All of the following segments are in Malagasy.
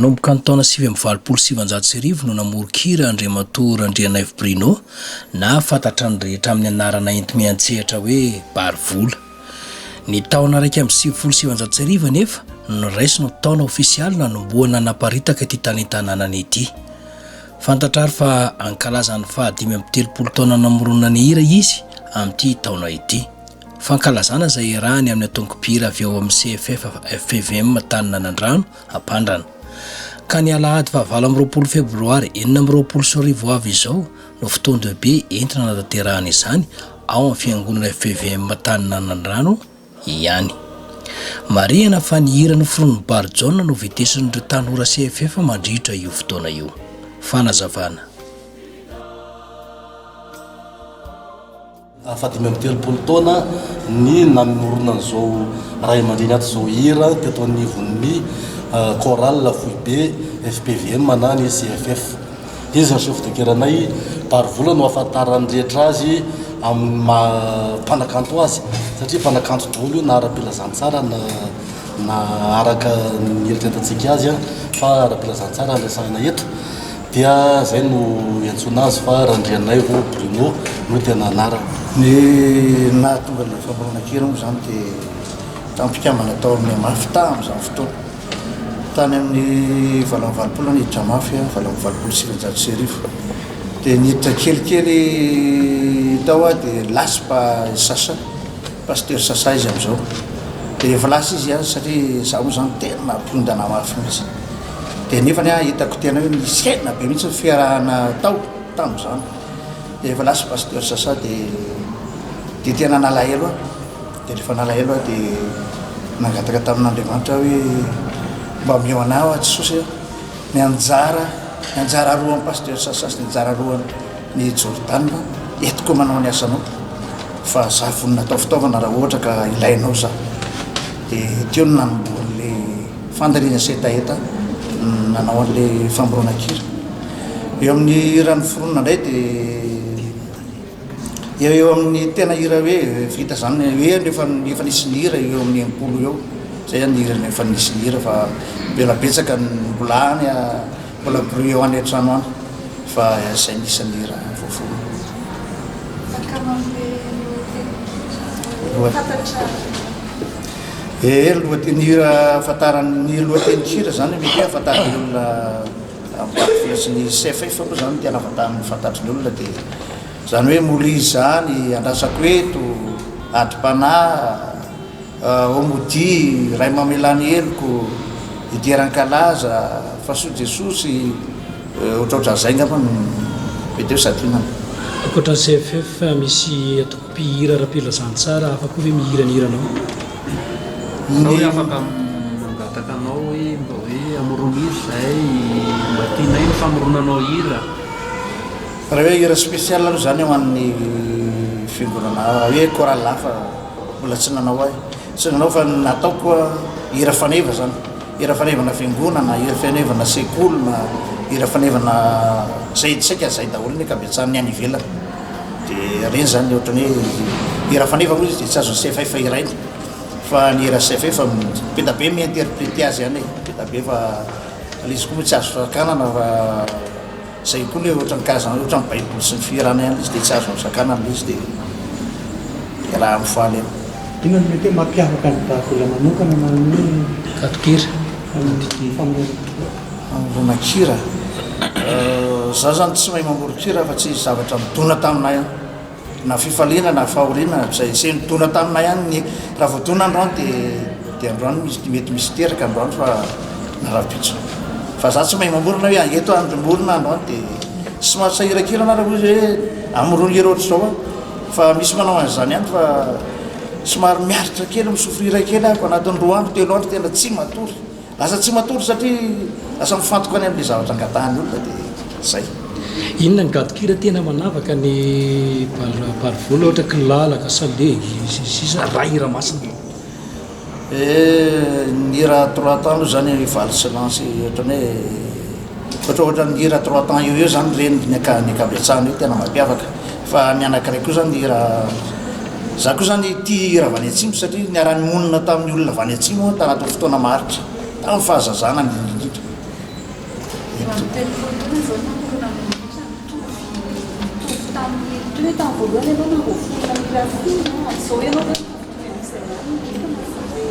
Nanomboka ny taona 1989 no namoron-kira Andriamatoa Randrianaivo Bruno na fantatra ny rehetra amin'ny anarana enti-miantsehatra hoe Barivola. Ny taona 1991 anefa no noraisina ho taona ofisialy nanombohana nanaparitaka ity talenta ananany ity. Fantatra ary fa hankalaza ny faha 35 taona namoronany hira izy amin'ity taona ity. Fankalazana izay iarahany amin'ny antonkom-pihira avy ao amin'ny CFF FPVM Taninanandrano, Ampandrana. Ka ny alahady faha 28 febroary 2026 ho avy izao no fotoan-dehibe entina hanatanterahana izany ao amin'ny fiangonana FPVM Taninanandrano ihany. Marihana fa ny hira noforonin'i Barijaona no vitesin'ireo tanora CFF mandritra io fotoana io. Fanazavana. Faha 35 taona ny namoronan'izao ray aman-dreny ato izao hira teto anivon'ny chorale foibe FPVM na ny CFF. Izy ny chef de chœur anay, Barivola no ahafantaran'ny rehetra azy amin'ny maha mpanakanto azy satria mpanakanto daholo io na ara-pilazantsara na na araka ny eritreretantsika azy fa ara-pilazantsara no resahina eto dia izay no iantsoana azy fa Randrianaivo Bruno no tena anarany. Ny nahatonga ilay famoronana-kira moa izany dia tamin'ny mpikambana tao amin'ny Amafta amin'izany fotoana. Tany amin'ny 88 aho niditra mafy, 1988. Dia niditra kelikely tao aho dia lasa pa Sasa, Pasteur Sasa izy amin'izao. Dia rehefa lasa izy an, satria izaho moa izany tena mpiondana mafy mihitsy. Dia nefany an, hitako tena hoe nisy aina be mihitsy ny fiarahana tao tamin'izany. Dia rehefa lasa Pasteur Sasa dia dia tena nalahelo aho. Dia rehefa nalahelo aho dia nangataka tamin'Andriamanitra aho hoe mba omeo anah aho Jesosy a, ny anjara, ny anjara roan'ny Pasteur Sasa sy ny anjara roan'ny Jordan entiko manao ny asanao fa za vonona atao fitaovana raha ohatra ka ilainao za. Dia teo no nanombohan'le fandaniana sy hetaheta nanao an'le famoronan-kira. Eo amin'ny hira noforonina indray dia Eo eo amin'ny tena hira hoe vita zany hoe efa efa nisy nihira eo amin'ny 60 eo zay zany hira efa nisy nihira fa mbola betsaka ny mbola any mbola brouillon any an-trano any fa zay nisy nihira voaforona. Ee lohateny hira ahafantaran'ny lohatenin-kira zany mety hoe ahafantaran'ny olona Ambatovola sy ny CFF moa zany no tena ahafantaran'ny fantatry ny olona dia izany hoe Molia izany, Andrasako eto, Adim-panahy, Omodia, Ray mamela ny heloko, Idiran-kalaza, Fasoa Jesosy, ohatraohatran'izay angamba no mety hoe santionany. Ankoatra ny CFF, misy antoko mpihira ara-pilazantsara hafa koa ve mihira ny hiranao? Sao hoe afaka mangataka anao hoe mba hoe amorony hira izahay, mba tianay ny famoronanao hira. Raha hoe hira spécial aloha izany ho an'ny fiangonana hoe chorale hafa mbola tsy nanao ahy, tsy nanao fa ny nataoko hira faneva izany, hira fanevana fiangonana, hira fanevana sekoly na hira fanevana izay saika izay daholo ny ankabetsahan'ny any ivelany. Dia ireny izany ohatran'ny hoe hira faneva moa izy dia tsy azon'ny CFF hiraina fa ny hira CFF be dia be mi-interpreter azy ihany e, be dia be fa ilay izy koa moa tsy azo sakanana fa izay koa ilay ohatran'ny karazana ohatran'ny baiboly sy ny fihirana ihany ilay izy dia tsy azo sakanana ilay izy dia iaraha mifaly eo. Inona no mety hoe mampiavaka an'i Barivola manokana na ny hoe Kato-kira. amin'ny famoronana? Famoronana-kira? Za zany tsy mahay mamoron-kira fa tsy zavatra nidona taminay ihany. Na fifaliana na fahoriana zay zay nidona taminay ihany ny raha vao dona androany de de androany misy mety misy teraka androany fa na rahampitso. Fa za tsy mahay mamorona hoe eto aho andromorona androany de somary sahirankirana aho raha hoe hamorona hira ohatr'izao aho fa misy manao an'izany ihany fa somary miaritra kely mi-souffrir kely aho anatin'ny roa andro telo andro tena tsy matory. Lasa tsy matory satria lasa mifantoka any amin'ilay zavatra angatahan'ny olona dia zay. Inona ny gadon-kira tena manavaka ny Barivola ohatra kilalaka, salegy, sy ny sisa raha hira masina? Eh, ny hira trois temps aloha zany valse lance ohatran'ny hoe ohatrohatran'ny hira trois temps eo eo zany ireny ny ankabetsahany eo tena mampiavaka fa ny anankiray koa zany hira Za koa zany tia hira avy any atsimo satria niara-nimonina tamin'ny olona avy any atsimo aho tanatin'ny fotoana maharitra, tamin'ny fahazazana indrindra indrindra. 35 taona izao ny namoronana ny hira mitovy mitovy tamin'ny toy hoe tamin'ny voalohany ianao nangoforona hira fino amin'izao ianao ve mitovitovy amin'izay ihany ny rythme sa hoe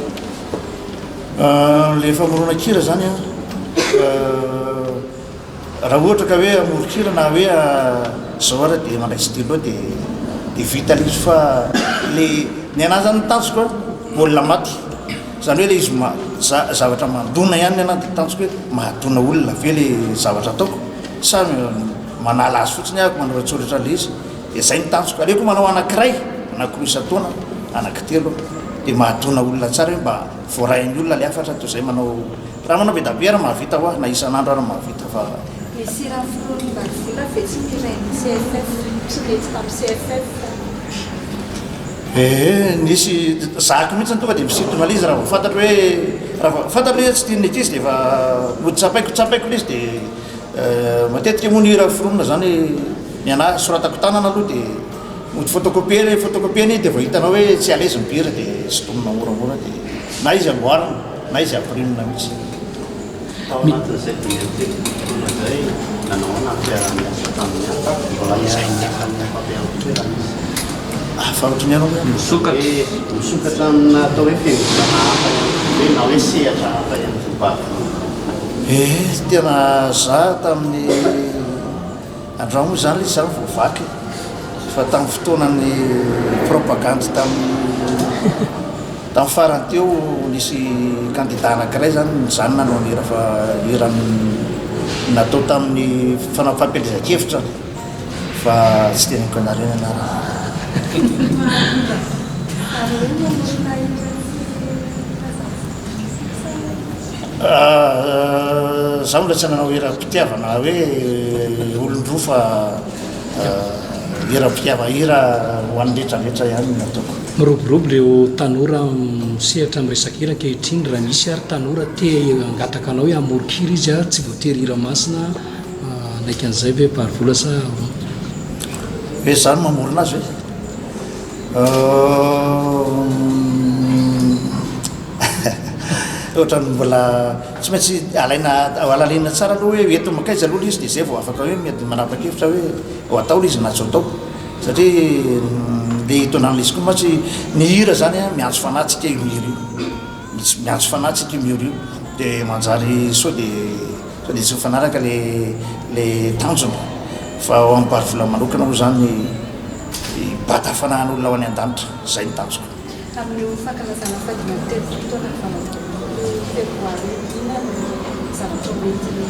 Ilay famoronan-kira izany an, raha ohatra ka hoe hamoron-kira na hoe izao ary dia mandray stylo dia dia vita ilay izy fa ilay ny anà izany ny tanjoko an, baolina maty, izany hoe ilay izy ma- za- zavatra mandona ihany ny anà dia tanjoko hoe mahadona olona ve ilay zavatra ataoko sa manala azy fotsiny aho manoratsoratra an'ilay izy, dia izay ny tanjoko, aleoko manao anankiray, anankiroa isan-taona, anankitelo dia mahadona olona tsara hoe mba voarain'ny olona ilay hafatra toy izay manao raha manao be da be ary mahavita hoa na isan'andro ary mahavita fa Misy hira foronin'i Barivola ve tsy nihirain'ny CFF tsy nety tamin'ny CFF? Ee, nisy zahako mihitsy tonga dia misintona ilay izy raha vao fantatro hoe raha vao fantatro hoe tsy tian'ny ankizy dia efa mody tsapaiko tsapaiko ilay izy dia matetika moa ny hira foronina izany ny anà soratako tanana aloha dia Mody photocopie le photocopie anie dia vao hitanao hoe tsy à l'aise ny mpihira dia sintomina moramora dia na izy amboarina na izy ampirimina mihitsy. Tao anatin'izay 35 taona izay, nanao ahoana ny fiaraha-miasa tamin'ny hafa? Mbola miara-miasa amin'ny hafa be ihany koa ve raha misy? Hafa ohatry ny ahoana hoe? Misokatra. Misokatra amina atao hoe fiangonana hafa ihany koa ve na hoe sehatra hafa ihany koa mba. Ee, tena za tamin'ny. Andramo moa izany ilay izy izany vao vaky fa tamin'ny fotoanan'ny propagandy tamin'ny tamin'ny farany teo nisy kandida anankiray izany nijanona nanao ny hira fa hira natao tamin'ny fanao fampielezan-kevitra fa tsy teneniko anareo ny anarany. Za mbola tsy nanao hiram-pitiavana hoe olon-droa fa hiram-pitiavana, hira ho an'ny rehetra rehetra ihany no nataoko. Miroborobo ireo tanora misehatra amin'ny resaka hira ankehitriny, raha misy ary tanora te hangataka anao hoe hamoron-kira izy ary tsy voatery hira masina, hanaiky an'izay ve Barivola sa ahoana? Hoe za no mamorona azy ve? Ohatran'ny mbola tsy maintsy alaina alalinina tsara aloha hoe eto mankaiza aloha ilay izy dia izay vao afaka hoe mety manapa-kevitra hoe ho atao ilay izy na tsy ho atao satria le hitondrana ilay izy koa mantsy ny hira zany a miantso fanahy tsika io mihira io, miantso fanahy tsika io mihira io dia manjary sao dia sao dia tsy mifanaraka le le tanjona fa ao amin'ny Barivola manokana moa zany hibata fanahin'olona ho any an-danitra, izay no tanjoko. Amin'io fankalazana fahadimy amby telopolo taona ny 28 febroary io, inona no zavatra ho entin'ny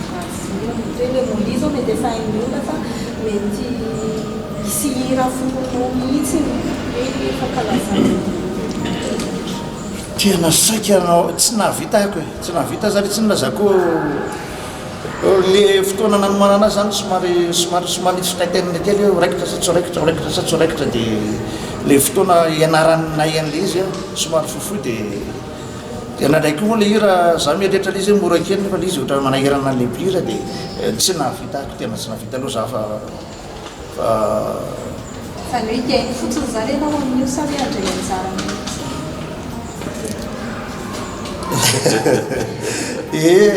Barivola? Mety hoe ilay Molia izao mety efa hain'ny olona fa mety hisy hira foronao mihitsy hoe fankalazana. Tena saika tsy nahavita ako e, tsy nahavita satria tsy nilazako Le fotoana nanomanana azy zany somary somary somary nisy fitaintainana kely hoe ho raikitra sa tsy ho raikitra, ho raikitra sa tsy ho raikitra de le fotoana ianaranay an'le izy an somary fohifohy de de ndraindray koa moa le hira za mieritreritra le izy hoe mora kely nefa le izy ohatran'ny manahirana an'le mpihira de tsy nahavita ako tena tsy nahavita aloha za fa fa Izany hoe hihaino fotsiny izany ianao amin'io sa hoe handray anjara mihitsy? Ee,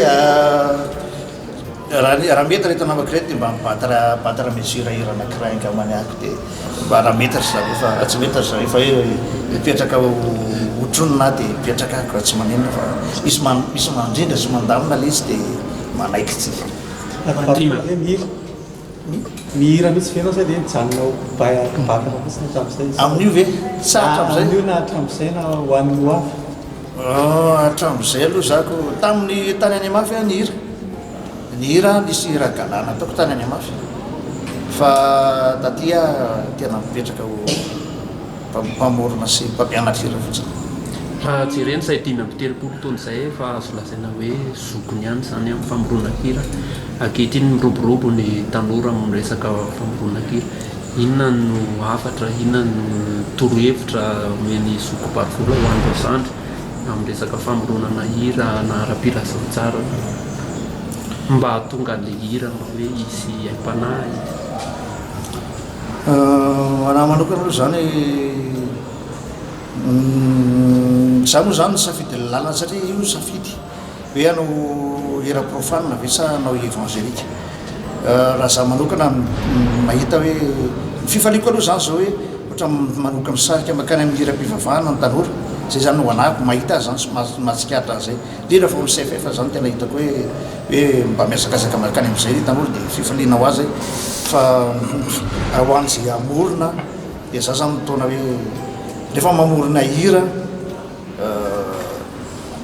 raha raha mety ireto namako ireto dia mba mi-battre battre mesure hira anankiray angambany ako dia mba raha mety ry zareo fa raha tsy mety ry zareo fa hoe hipetraka ho hotronina aho dia hipetraka ako raha tsy maninona fa misy misy mandrindra sy mandamina ilay izy dia manaiky tsika. Mihira. Mihira mihitsy ve ianao sa dia mijanona ho mpibatana fotsiny hatramin'izay? Amin'io ve? Sa hatramin'izay? Amin'io na hatramin'izay na ho an'ny ho avy? Hatramin'izay aloha za ko tamin'ny tany any Amafy aho nihira. Nihira nisy hira gala nataoko tany any Amafy. Fa taty aho tena mipetraka ho mpamorona sy mpampianatra hira fotsiny. Raha jerena izay 35 taona izay efa azo lazaina hoe zokiny ihany izany amin'ny famoronan-kira. Ankehitriny miroborobo ny tanora amin'ny resaka famoronan-kira. Inona no hafatra, inona no torohevitra omen'i Zoky Barivola ho an'ireo zandry amin'ny resaka famoronana hira na ara-pilazantsara mba hahatonga an'ilay hira mba hoe hisy aim-panahy? Ho an'ahy manokana aloha izany, izaho moa izany nisafidy ny lalana satria io safidy hoe hanao. hira profane ve sa hanao évangélique. Raha za manokana mahita hoe, ny fifaliako aloha zany zao hoe ohatra manoka misarika mankany amin'ny hiram-pivavahana ny tanora, zay zany ho anah mahita azy zany sy mahatsikaritra an'izay, indrindra fa ao amin'ny CFF zany tena hitako hoe hoe mba mihazakazaka mankany amin'izay ny tanora dia fifaliana ho ahy zay, fa raha ho an'izay hamorona dia za zany mitaona hoe rehefa mamorona hira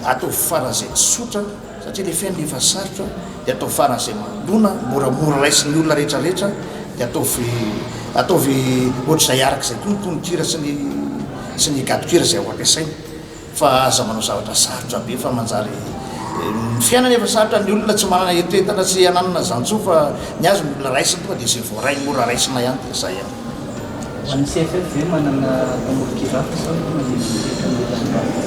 ataovy faran'izay tsotra satria le fiainana efa sarotra dia ataovy faran'izay mandona moramora raisin'ny olona rehetra rehetra dia ataovy ataovy ohatr'izay arak'izay koa ny tononkira sy ny sy ny gadon-kira izay ho ampiasaina fa aza manao zavatra sarotra be fa manjary ny fiainana efa sarotra ny olona tsy manana eritreretana sy hananana izany intsony fa ny azy ny olona raisiny tonga dia izay voaray mora raisina ihany dia izay ihany. Ho an'ny CFF ve manana mpamoron-kira hafa sa hoe mandeha misehatra amin'ny alalan'ny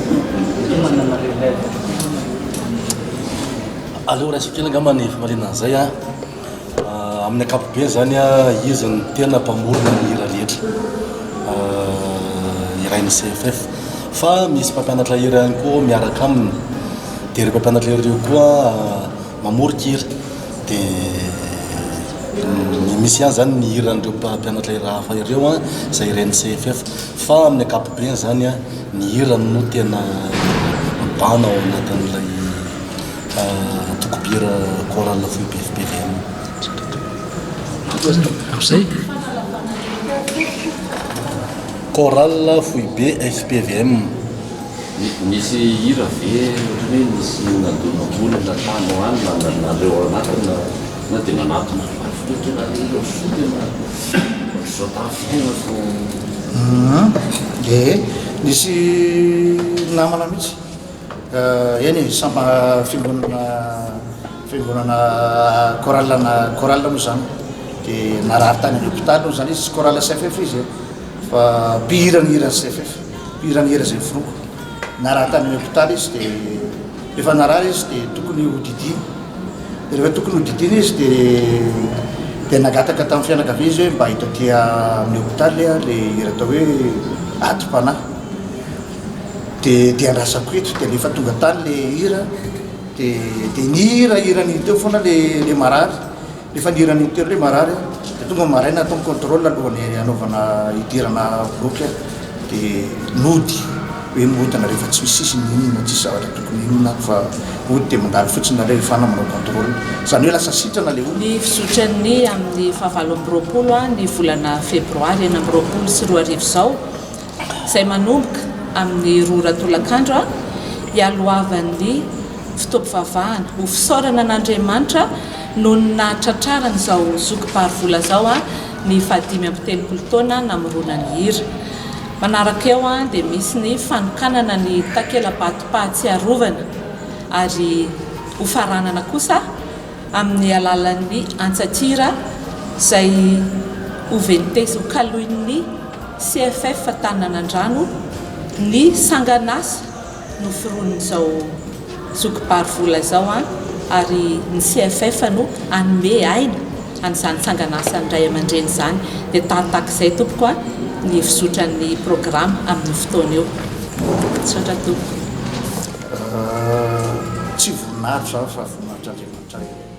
Mety hoe manana relève koa nareo? Aleo raisiko kely angamba ny famaliana an'izay an. Amin'ny ankapobeny izany an, izy no tena mpamorona ny hira rehetra hirain'ny CFF. Fa misy mpampianatra hira ihany koa miaraka aminy. Dia ireo mpampianatra hira ireo koa mamoron-kira. Dia misy ihany izany ny hiran'ireo mpampianatra hira hafa ireo an, izay hirain'ny CFF. Fa amin'ny ankapobeny izany an, ny hirany no tena mibahana ao anatin'ilay antoko-mpihira chorale foibe FPVM. Amin'izay. Chorale foibe FPVM. Nisy hira ve ohatran'ny hoe nisy nandona olona tany ho any na nareo ao anatiny na na dia nanatona avy teo tena hira ohatr'izao tena ohatr'izao tamin'ny fiainako. Ee, nisy namana mihitsy, eny e, sampa fiangonana fiangonana chorale na chorale moa izany, dia narary tany amin'ny hopitaly moa izany izy, tsy chorale CFF izy e, fa mpihira ny hiran'ny CFF. Mpihira ny hira izay noforoniko. Narary tany amin'ny hopitaly izy dia rehefa narary izy dia tokony ho didiana. Dia rehefa tokony ho didiana izy dia dia nangataka tamin'ny fianakaviany izy hoe mba hita aty amin'ny hopitaly ilay hira atao hoe adim-panahy. Dia dia andrasako eto. Dia rehefa tonga tany ilay hira dia dia nihira hiran'iny teo foana ilay ilay marary. Efa nihira an'iny teo ilay marary aho, dia tonga maraina atao ny contrôle alohan'ny hanaovana hidirana bloc aho, dia nody, hoe mihodina rehefa tsy misy sisiny inona, tsisy zavatra tokony inona fa mody dia mandalo fotsiny nareo rehefa any manao contrôle. Izany hoe lasa sitrana ilay olona. Ny fizotran'ny amin'ny fahavalo 28 ny volana febroary 2026 izao, izay manomboka amin'ny roa ora tolakandro, hialohavan'ny fotoam-pivavahana ho fisaorana an'Andriamanitra noho ny nahatratrarany izao zokim-barivola izao ny fahadimy 35 taona namoronany hira. Manaraka eo dia misy ny fanokanana ny takela-batom-pahatsiarovana ary hofaranana kosa amin'ny alalan'ny antsatira izay ho ventesy ho kaloin'ny CFF Tananandrano ny sangan'asa noforonin'izao zokim-barivola izao ary ny CFF no hanome aina an'izany sangan'asan'ny ray aman-dreny izany. Dia tahatahaka izay tompoko ny fizotran'ny programa amin'io fotoana io. Misaotra tompoko. Tsy voninahitro izany fa voninahitr'Andriamanitra irery.